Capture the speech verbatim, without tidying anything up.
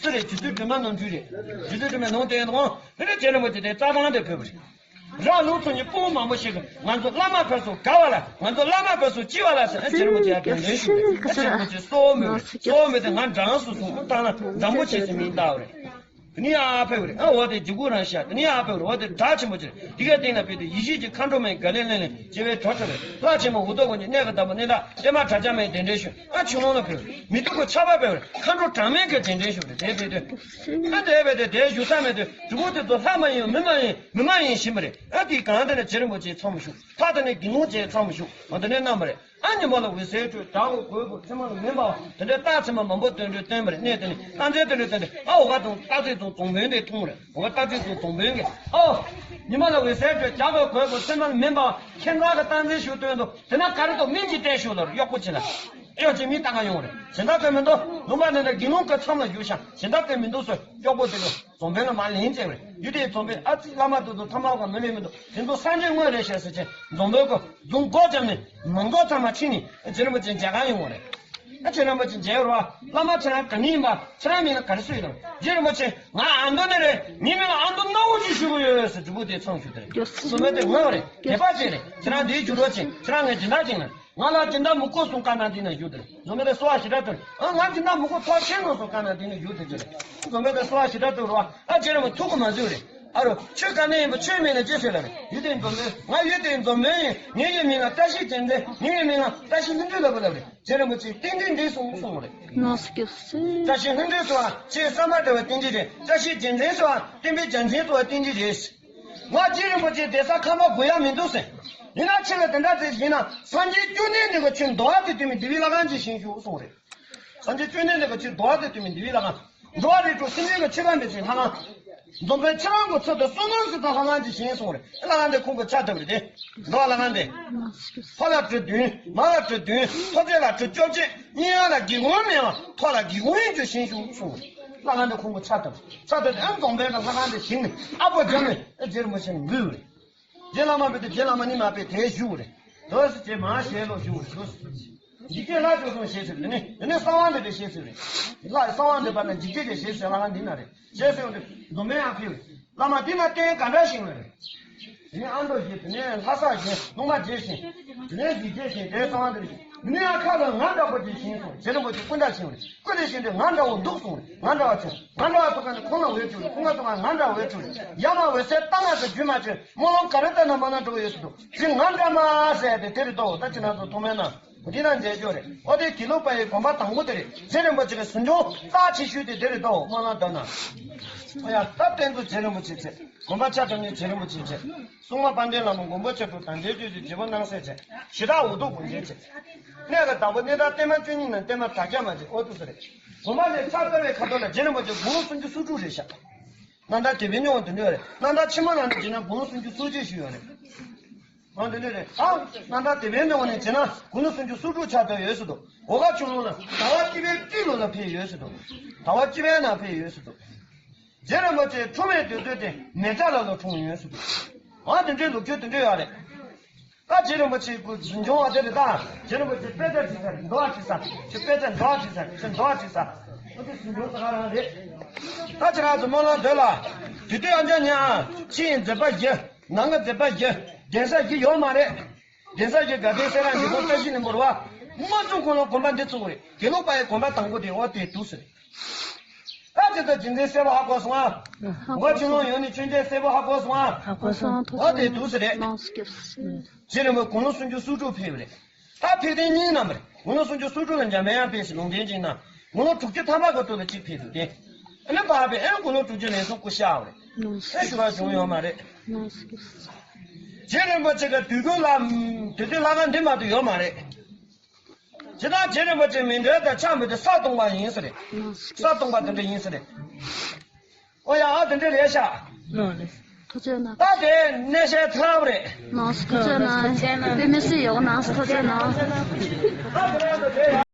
སུ་རེད། རྗེ་བཙུན་སྒྲོལ་མ་ནོར་བུ་རེད། རྗེ་བཙུན་སྒྲོལ་མ་ནོར་བུ་དེ་ཡིན་དང་། དེ་ནས་རྗེ་རིན་པོ་ཆེ་དེ་རྩྭ་ཐང་དེ་ཕེབས་པ་རེད། རང་ལུགས་སུ་ནི་སྤུན་མང་པོ་ཞིག་གིས་ང་ཚོ་བླ་མ་ཕེབས་སོང་དགའ་བ་ལ། ང་ཚོ་བླ་མ་ཕེབས་སོང་སྐྱིད་བ་ལ་ཟེར། ཨ་རྗེ་རིན་པོ་ཆེ་ཡར་གདན་འདྲེན་ཞུས་པ་རེད། ཨ་རྗེ་རིན་པོ་ཆེ་གསོལ་བ་མོས་པ་རེད། གསོལ་བ་མོས་ཏེ་ང་འབྲངས་སོང་གསུངས། ཨ་ད་ལ་འབྲང་པོ་ཆེ་ཟེར་མིང་བཏགས་པ་རེད། དེ་ནས་ཡར་ཕེབས་པ་རེད། ཨ་འོ་དེ་འཇིགས་སྐུལ་རང་བཞག་དེ་ནས་ཡར་ཕེབས་པ་རེད། འོ་དེ་གྲགས་ཆེན་པོ་ཅིག་རེད། དེ་གའི་སྟེང་ན་ཕེབས་ཏེ་ཡེ་ཤེས་ཀྱི་མཁའ་འགྲོ་མའི་ག་ལེ་ལེ་ལེ་བྱེ་བའི་གྲོགས་ཚོ་རེད། ལྷ་ཆེན་མོ་འུ་ཐུག་ཀུན་གྱི་གནས་ཀྱི་བདག་པོ་གནས་བདག་པད་མ་བྲག་ཆ་མའི་གདན་འདྲེན་ཞུས། ཨ་ཆུ་ཀླུང་ལ་ཕེབས་པ་རེད། མི་འདུག་གོ་ཆར་པ་ཕེབས་པ་རེད། མཁའ་འགྲོ་གྲངས་མེད་ཀྱི་གདན་འདྲེན་ཞུས་པ་རེད། དེ་དེ་དེ་ཨ་དེ་བས་དེ་དེ་བཞུགས་ས་མེད་དེ་སྒྲུབ་པོ་དེ་ཚོ་ལྷ་མ་ཡིན་མི་མ་ཡིན་མི་མ་ཡིན་ཞིག་མ་རེད། ཨ་དེའི་སྒང་དེ་ན་རྗེ་རིན་པོ་ཆེ་ཚོམ་བཞུགས། ཕར་དེ་ནས་དགེ་སློང་བཅས་ཚོམ་བཞུགས། འོ་དེ་ནས་གནང་བ་རེད། ཨ་ཉི་མ་ལ་འོད་གསལ་སྤྲོས། བྲག་གི་གོས་པོ་ཚེར་མ་ལ་མེ་འབར་བ། དེ་འདྲའི་རྟགས་མཚན་མ་མང་པོ་སྟོན་སྤྲོས་སྟོན་པ་རེད། གནས་དེ་ནས་རྟགས་མཚན་སྟོན་སྤྲོས་སྟོན་ཏེ། ཨ་འོ་ག་དང་རྟགས་མཚན་དང་རྫོང་དཔོན་དེ་མཐོང་རེད། འོ་ག་རྟགས་མཚན་དང་རྫོང་དཔོན་གྱིས། ཨོ། ཉི་མ་ལ་འོད་གསལ་སྤྲོས། བྲག་གི་གོས་པོ་ཚེར་མ་ལ་མེ་འབར་བ། ཁྱེད་རང་གི་རྟགས་མཚན་ཞིག་སྟོན་འདུག་དེ་ན་ག་རེ་འདུག་མིང་ཅིག་བསྟན་ཤོག་ལབ་རེད། གཡོག་པོ་ཅིག་ལ། གཡོག་ཅིག་མིང་བཏགས་ག་ཡོང་རེད། གཞན་དག་དོན་མི་འདུག་ལུང་པ་འདི་ན་དགེ་སློང་གི་ཚོམ་ལ་བཞུགས་ཤག་གཞན་དག་དོན་མི་འདུག་ཟེར། གཡོག་པོ་དེ་ལ་རྫོང་དཔོན་ལ་མར་ལན་བྱས་པ་རེད། ཡུལ་དེའི་རྫོང་དཔོན། ཨ་ཙི་བླ་མ་དེ་ཚོ་ཐ་མག་ག་མི་ལེན་མི་འདུག་དེ་ཚོ་སངས་རྒྱས་དངོས་རེད་ཤག་ཟེར་བྱས་རྫོང་དཔོན་གྱིས་རྫོང་སྒོ་བརྒྱབ་ནས་མི་མགོ་ཚང་མ་ཁྲིད་ནས་རྗེ་རིན་པོ་ཆེ་མཇལ་ག་ཡོང་བ་རེད། ཨ་རྗེ་རིན་པོ་ཆེ་མཇལ་རོགས། བླ་མ་ཁྱེད་རང་ག་ནས་ཡིན་པ། ཁྱེད་རང་མིང་ལ་ག་རེ་གསོལ་ཡོད་ལབ། རྗེ་རིན་པོ་ཆེ་ང་ཨ་མདོ་ནས་རེད། ངའི་མིང་ལ་ཨ་མདོ་སྣ་བོ་ཅེས་ཞུ་གི་ཡོད་ཟེར། སྒྲུབ་པོ་དེ་ཚོམ་ཞུས་ཏེ་རེད། རྫོང་དཔོན་དེ་ངོ་བ་རེད། དད་པ་ཅན་རེད། ཁྱེད་རང་འདིར་བཞུགས་རོགས་བྱེད། ཁྱེད་རང་ངས་སྦྱིན་བདག་བྱེད་ན། ང་ལ་སྦྱིན་བདག་མི་དགོས་གསུངས། བཀའ་གནང་འདི་ན་བཞུགས་ཏེ་རེད། རྫོང་དཔོན་དེ་གསོལ་བ་ཞེ་དྲག་སྩལ། ཨ་ང་སྦྱིན་བདག་མི་དགོས། ཐོག་ཆེན་ནོ་གསུངས། བཀའ་གནང་འདི་ན་བཞུགས་ཏེ་རེད། རྫོང་དཔོན་དེ་གསོལ་བ་ཞེ་དྲག་སྩལ་རོགས། ཨ་རྗེ་རིན་པོ་ཆེ་ཐུགས་ཁུར་མ་བཟོད་རེད། ཨ་རོ་ཁྱོད་ག་ནས་ཡིན་པ། ཁྱོད་མིང་ལ་ཅི་ཟེར་ལབ་རེད། ཡུལ་དེའི་རྫོང་དཔོན། ང་ཡུལ་དེའི་རྫོང་དཔོན་ཡིན། ངའི་ཡུལ་མིང་ལ་བཀྲ་ཤིས་རྒྱལ་མཚན། ངའི་ཡུལ་མིང་ལ་བཀྲ་ཤིས་ལྷུན་གྲུབ་ལབ་པ་ལབ་རེད། རྗེ་རིན་པོ་ཆེས་རྟེན་འབྲེལ་འདི་གསུངས་གསུངས་པ་རེད། ནང་སྐྱོབ་སེ། བཀྲ་ཤིས་ལྷུན་གྲུབ་ཟེར་བ་ཁྱེད་བསམ་པ་འདྲ་བའི་རྟེན་འབྲེལ་རེད། བཀྲ་ཤིས་རྒྱལ་མཚན་ཟེར་བ་བསྟན་པའི་རྒྱལ་མཚན་ཟེར་བ་རྟེན་འབྲེལ་རེད། ང་རྗེ་རིན་པོ་ཆེ་བསྡད་ས་ཁང་པ་དགོས་ཡ་མི་འདུག་ཟེར། ཡིན་ན་ཁྱེད་ལ་དེ་འདྲ་ཟེར་ཡིན་ན། སངས་རྒྱས་བཅོམ་ལྡན་འདས་ཀྱིས་ཁྱོད་འདུལ་བ་དེ་སྟོན་པའི་འདུལ་བའི་ལྷ་ཁང་ཅིག་བཞེངས་ཤོག་གསུངས་པ་རེད། སངས་རྒྱས་བཅོམ་ལྡན་འདས་ཀྱིས་ཁྱོད་འདུལ་བ་དེ་སྟོན་པའི་འདུལ་བའི་ལྷ་ཁང་། འགྲོ་བ་རིགས་དྲུག་སེམས་ཅན་གྱི་མཆོད་པ་འབུལ་སའི་ལྷ་ཁང་། རྫོང་དཔོན་ཁྱེད་རང་གི་ཚུལ་དུ་བསོད་ནམས་ཟེར་ཚང་ལྷ་ཁང་ཅིག་བཞེངས་གསུངས་པ་རེད། ལྷ་ཁང་དེ་ཁོང་གི་ཕྱག་བཏབ་པ་རེད་དེ། འགྲོ་བ་ལྷ་ཁང་དེ། ལྷ་ལ་བྲིས་བདུན། མ་ལ་བྲིས་བདུན། ཐོག་བརྩེགས་ལ་བྲིས་བཅོ་བརྒྱད། གཉན་ཡོལ་ལ་སྒེའུ་ཁུང་མེད་པ། ཐོག་ལ་སྒེའུ་ཁུང་ཡོད་རྒྱུ་བཞེངས་ཤོག་གསུངས་པ་རེད། ལྷ་ཁང་དེ་ཁོང་གི་ཕྱག་བཏབ། ཕྱག་བཏབ་སྟེ་ཨ་རྫོང་དཔོན་གྱིས་ལྷ་ཁང་དེ་བཞེངས་ནས་ཨ་ཕོ་བརྒྱབ་ནས་ཨ་རྗེ་རིན་པོ་ཆེ་ལ་འབུལ་བ་རེད། རྗེ་བླ་མ་ཕེབས་ཏེ་རྗེ་བླ་མ་རྙིང་མ་ཕེབས་དེར་བཞུགས་རེད། དོ་སི་རྗེ་མ་ཞལ་ལོ་བཞུགས་རེད། འཇིགས་བྱེད་ལྷ་བཅུ་གསུམ་ཞལ་གསུམ་རེད་ནི། དེ་ནས་གསང་བ་འདུས་པའི་ཞལ་གསུམ་རེད། ལྷ་གསང་བ་འདུས་པ་ན་འཇིགས་བྱེད་ཀྱི་ཞལ་གསུམ་ལྷ་ཁང་འདི་ན་རེད། ཞལ་གསུམ་འདི་རྫོང་དཔོན་ཡང་ཕེབས། བླ་མ་འདི་ན་རྟེན་ག་འདྲ་ཞིག་ཡོད་རེད། དེ་ནས་ཨ་མདོ་བཞེངས། དེ་ནས་ལྷ་ས་བཞེངས། ལུང་པ་བརྒྱད་བཞེངས། དེ་ནས་འཇིགས་བྱེད་བཞེངས། དེ་གསང་བ་འདུས་བཞེངས། དེ་ནས་ཨ་ཁ་ལ་ང་འདྲ་པོ་ཅིག་བཞེངས་གསུངས། རྗེ་རིན་པོ་ཆེ་སྐུ་འདྲ་བཞེངས་རེད། སྐུ་དེ་བཞེངས་དུས་ང་འདྲ་བོ་འདུག་གསུངས་རེད། ང་འདྲ་བ་བྱུང་། ང་འདྲ་བ་ཐུག་ག་ནས་ཁོང་ལ་འོད་བྱུང་རེད། ཁོང་ལ་ཐུག་ག་ང་འདྲ་འོད་བྱུང་རེད། ཡར་མར་འོད་གསལ་བཏང་ན་ཚོ་རྒྱུན་མ་ཆད། སྨོན་ལམ་ག་རེ་བཏབ་ན་སྨོན་ལམ་འགྲུབ་ཡོད་ཟེར་འདུག་ཅིག་ང་འདྲ་མ་ཟེར་ཏེ་དེ་རེད་དོ། ད་ཅི་ན་ཚོ་མཐོང་མེད་ན་འདི་ན་མཇལ་རྒྱུ་རེད། ཨོ་དེ་དགེ་ལུགས་པ་ཡི་དགོན་པ་དང་པོ་དེ་རེད། རྗེ་རིན་པོ་ཆེ་གི་གཟིམ་ཆུང་རྩ་ཆེ་ཤོས་དེ་དེ་རེད་དོ། སྨོན་ལམ་བཏབ་ན། ཨོ་ཡ་ད་བསྟན་འཛིན་རྗེ་རིན་པོ་ཆེ་བྱས། དགོན་པ་ཆ་འདྲ་ནས་རྗེ་རིན་པོ་ཆེ་བྱས། སྲུང་མ་དཔལ་ལྡན་ལྷ་མོ། མགོན་པོ་ཆེ་དྲུག་དང་རྗེ་བཅུ་གཅིག་རྗེ་བོ་སྣང་གསལ་བྱས། ཞི་དྲག་འུ་ཐུག་དགོན་ཆེན་བྱས། གནས་ཀྱི་བདག་པོ་གནས་བདག་བརྟན་མ་བཅུ་གཉིས་ནང་བརྟན་མ་དྲ་རྒྱ་མ་བྱས། ཨོ་ཐུག་ས་རེད། དགོན་པ་ལས་ཕྱག་བཏབ་པའི་ཁ་ཐོག་ལ་རྗེ་རིན་པོ་ཆེ་དགུང་ལོ་སུམ་ཅུ་སོ་དྲུག་རེད་ཤག་རྣམ་ཐར་དེབ་བན་ཉོ་དེ་འདྲ་རེད། རྣམ་ཐར་ཕྱི་མ་ནང་དུ་བྱས་ན་དགུང་ལོ་སུམ་ཅུ་སོ་གཅིག་ཞུས་ཡོད་རེད། ཨ་དེ་འདྲ་རེད། ཨ་རྣམ་ཐར་དེབ་བན་ཉོ་ནས་བྱས་ན་དགུང་ལོ་སུམ་ཅུ་སོ་དྲུག་ཆགས་བསྡད་ཡོད་ཟེར་འདུག་འོ་ག་ཆུ་ལུང་ལ་ཟླ་བ་བཅུ་པའི་སྤྲེལ་ལོ་ལ་ཕེབས་ཡོད་ཟེར་འདུག་ཟླ་བ་བཅུ་པའི་ནང་ཕེབས་ཡོད་ཟེར་འདུག་རྗེ་རིན་པོ་ཆེ་འཁྲུངས་པའི་དུས་ཚོད་དེ་མེ་བྱ་ལ་ལོ་འཁྲུངས་ཡོད་ཟེར་འདུག་ཨ་དེ་འདྲའི་ལོ་རྒྱུས་དེ་འདྲ་ཡོད་རེད། ད་རྗེ་རིན་པོ་ཆེའི་སྐུ་གཟིམ་ཆུང་བ་དེ་རེད། ད་རྗེ་རིན་པོ་ཆེ་དཔེ་ཆ་བྲིས་ས་རེད། འདོ་བ་བྲིས་ས་རེད། ཆེ་དཔེ་ཆ་འདོ་བ་བྲིས་ས་རེད། ཆེ་འདོ་བ་བྲིས་ས། ཨོ་དེ་གཟིམ་ཆུང་ས་ག་རང་རེད། ད་ཁྱེད་རང་ཚོ་སྨོན་ལམ་འདོད་ལ། དུས་དུས་ཨ་ཅག་ཉ་ཨ་ཕྱི་ཡི་མཛད་པ་བཞི། ནང་གི་མཛད་པ་བཞི། གདན་ས་བཞི་ཡོད་མ་རེད། གདན་ས་བཞི་དགའ་ལྡན་གསེར་ར་འབྲས་སྤུངས་བཀྲ་ཤིས་ལྷུན་པོ་རེད་བ། མ་བྱུང་གོང་ལ་དགོན་པ་འདི་བཙུགས་རེད། དགེ་ལུགས་པ་ཡི་དགོན་པ་དང་པོ་དེ་འོ་དེ་འདུག་ཟེར། ད་དེ་ལྟར་རྗེ་བཙུན་གསལ་པོ་ཧ་གོ་སོང་ཨ། ཧ་གོ་སོང་། འོ་ཆུ་ལུང་ཡོང་ནས་ཆོས་འབྱུང་གསལ་པོ་ཧ་གོ་སོང་ཨ། ཧ་གོ་སོང་། འོ་དེ་འདུག་ཟེར་རེད། ནང་སྐྱོབ་སེ། རྗེ་རིན་པོ་དགུང་ལོ་སུམ་ཅུ་སོ་དྲུག་ཕེབས་རེད། ད་ཕེབས་ཐེངས་གཉིས་གནང་བ་རེད། དགུང་ལོ་སུམ་ཅུ་སོ་དྲུག་ལ་འཇམ་དཔལ་དབྱངས་ཕེབས་ཤིང་ལུང་བསྟན་ཅིག་གནང་། དགུང་ལོ་དྲུག་ཅུ་ཐམ་པ་གི་སྟོད་ལ་གཅིག་ཕེབས་འདུག་སྟེ། ཨ་ནི་བར་པའི་ཨེ་དགུང་ལོ་དྲུག་ཅུ་ལན་གསུམ་སྐུ་གཤེགས་པ་རེད། ཨེ་ཞུ་བ་བྱུང་ཡོད་མ་རེད། རྗེ་རིན་པོ་ཆེ་གི་དུས་ཀུན་ལ་དེ་དུས་ལྷ་ཁང་འདི་མ་གཏོགས་ཡོད་མ་རེད། ཇི་ལྟར་རྗེ་རིན་པོ་ཆེ་མཎྜལ་དང་ཕྱག་འབུལ་དེ་ས་སྟོང་པ་ཡིན་ས་རེད། ས་སྟོང་པ་དེ་འདྲ་ཡིན་ས་རེད། ཨོ་ཡ་ཨ་དེ་འདྲ་རེད་ཤག་ལོ་ལེ། ཐུགས་རྗེ་གནང་། ད་དེ་གནས་བཤད་ཐལ་བ་རེད། ནང་སུ་ཐུགས་རྗེ་གནང་། དཔེ་མི་སྲིད་ཡོག་ནང་སུ་ཐུགས་རྗེ་གནང་།